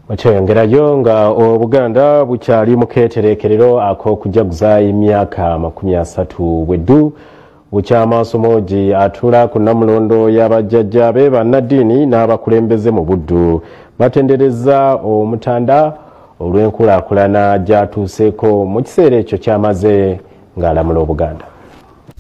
Wakyeyongerayo nga Obuganda bukyali mu keetereekerero ak'okujaguza emyaka 30 bweddu bukyamaaso mogi atuula ku Nnamulondo y'abajjajja be bannaddiini n'abakulembeze mu Buddu batendereza Omutanda olw'enkulaakulana gy'atuuseeko mu kiseera ekyo kyamaze ng'alamula Obuganda.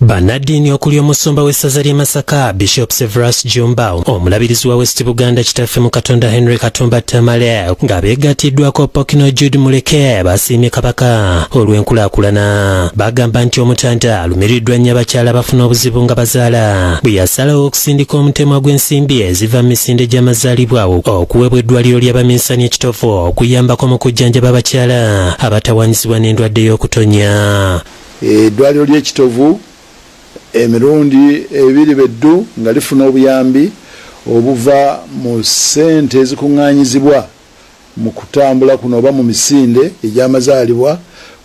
Bannaddiini okuli omusumba w'essaza ly'e Masaka Bishop Severus Jumba, omulabirizi wa West Buganda Kitaffe mu Katonda Henry Katumba Tamale nga beegattiddwako Pokino Jude Muleke basiimye Kabaka olw'enkulaakulana. Bagamba nti Omutanda alumiriddwa nnyo abakyala abafuna obuzibu nga bazaala bwe yasalawo okusindika omutemwa gw'ensimbi eziva mu misinde gy'amazaalibwa okuweebwa eddwaliro ly'abaminsani e Kitovu okuyambako mu kujjanjaba abakyala abatawaanyizibwa n'endwadde y'okutonya. Eddwaliro ly'e Kitovu emirundi ebiri beddu nga lifuna obuyambi obuva mu ssente ezikuŋŋaanyizibwa mu kutambula kuno oba mu misinde egy'amazaalibwa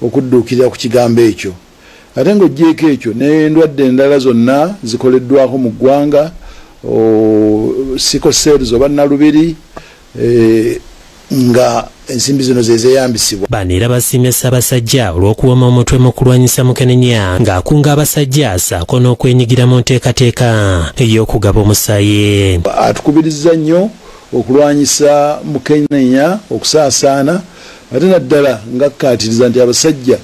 okudduukirira ku kigambo ekyo. Ate ng'oggyeeko ekyo n'endwadde endala zonna zikoleddwako mu ggwanga, sickle cells oba nalubiri, nga ensimbi zino ze zeeyambisibwa. Bano era basiimye Ssaabasajja olw'okuwoma omutwe mu kulwanyisa mukenenya ng'akunga abasajja ssaako n'okwenyigira mu nteekateeka ey'okugaba omusaayi. Atukubiriza nnyo okulwanyisa mukenenya okusaasaana, ate naddala ng'akkaatiriza nti abasajja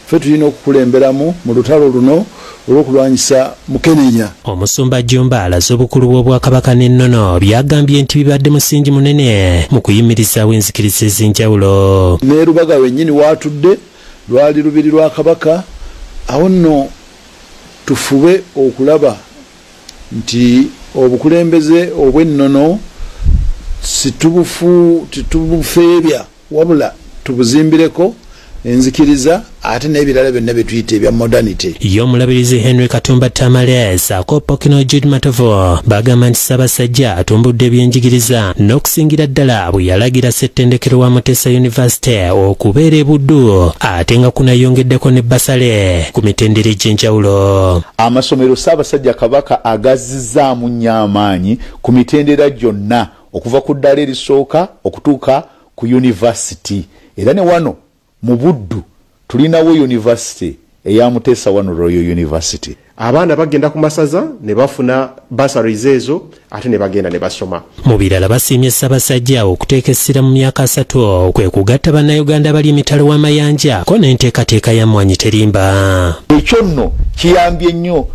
ffe tulina okukulemberamu mu lutalo luno olw'okulwanyisa mukenenya. Omusumba Jumba alaze obukulu bw'Obwakabaka n'ennono byagambye nti bibadde musingi munene mu kuyimirizaawo enzikiriza ez'enjawulo. Ne Lubaga wennyini waatudde lwali lubiri lwa Kabaka, awo nno tufube okulaba nti obukulembeze obw'ennono situbufeebya wabula tubuzimbireko enzikiriza ate n'ebirala byonna bye tuyita ebya modernity. Ye omulabirizi Henry Katumba Tamale ssaako Pokino Jude Matovu bagamba nti Ssaabasajja atumbudde ebyenjigiriza n'okusingira ddala bwe yalagira ssettendekero wa Mutesa University okubeera e Buddu ate nga kunayongeddeko ne basale ku mitendera egy'enjawulo. Amasomero Ssaabasajja Kabaka agazzizaamu nnyo amaanyi ku mitendera gyonna okuva ku ddaala erisooka okutuuka ku university, era ne wano mu Buddu tulinawo university eya Mutesa wano Royal University. Abaana bagenda ku masaza ne bafuna bursaries ezo ate ne bagenda ne basoma. Mu birala basiimye Ssaabasajja okuteeka essira mu myaka 3 kwe kugatta Bannayuganda abali emitalo w'amayanja ko n'enteekateeka ya Mmwanyi Terimba. Ekyo nno kiyambye nnyo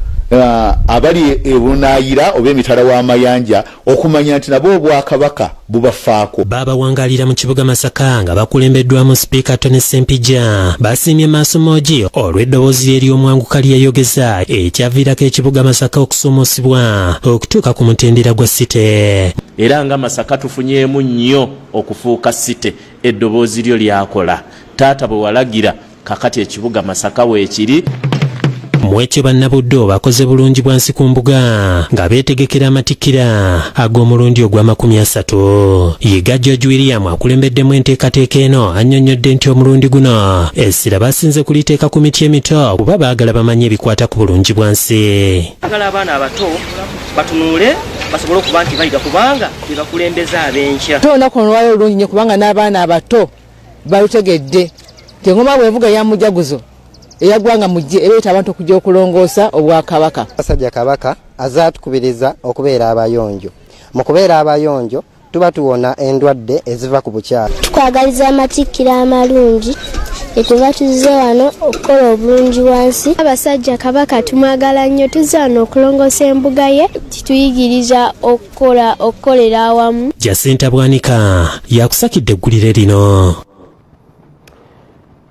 abali ebunaayira oba emitala w'amayanja okumanya nti nabo Obwakabaka bubafaako. Babawangalira mu kibuga Masaka nga bakulembeddwamu Sipiika Tony Ssempijja basiimye Maaso Moogi olw'eddoboozi ery'omwanguka lye yayogeza ekyaviirako ekibuga Masaka okusuumusibwa okutuuka ku mutendera gwa site. Era nga Masaka tufunyeemu nnyo okufuuka site, eddoboozi lyo lyakola. Taata bwe walagira kakati ekibuga Masaka weekiri. Mwekyo bannabuddo bakoze bulungi bwa nsi ku mbuga nga beetegekera amatikkira ag'omulundi ogwa 30. Yiga George William akulembeddemu enteekateeka eno annyonnyodde nti omulundi guno essira basinze kuliteeka ku miti emito kuba baagala bamanye ebikwata ku bulungi bwa nsi. Baagala abaana abato batunuule basobole okuba nti bayiga kubanga be bakulembeza ab'enkya. Olunaku luno lwali lulungi nnyo kubanga n'abaana abato balutegedde nti engoma bw'evuga ya mujaguzo eyagwanga mujje ereeta abantu okujja okulongoosa Obwakabaka. Ssaabasajja Kabaka azze atukubiriza okubeera abayonjo. Mu kubeera abayonjo tuba tuwona endwadde eziva ku bukyala. Tukwagaliza amatikkira amalungi etuba tuzze wano okukola obulungi bwansi. Abasajja Kabaka tumwagala nnyo, tuzze wano okulongoosa embuga ye, kituyigiriza okukolera awamu. Jacinta Bwanika yakusakidde eggulire lino.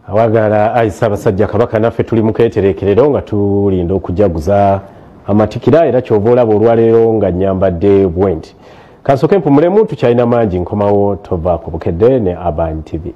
Awagala ayi Ssaabasajja Kabaka, naffe tuli mu keetereekerero nga tulinda okujaguza amatikira, era ky'oba olaba olwaleero nga nnyambadde bwenti. Kansooke mpumulemu, tukyalina mangi, nkomawo tova ku Bukedde ne Urban TV.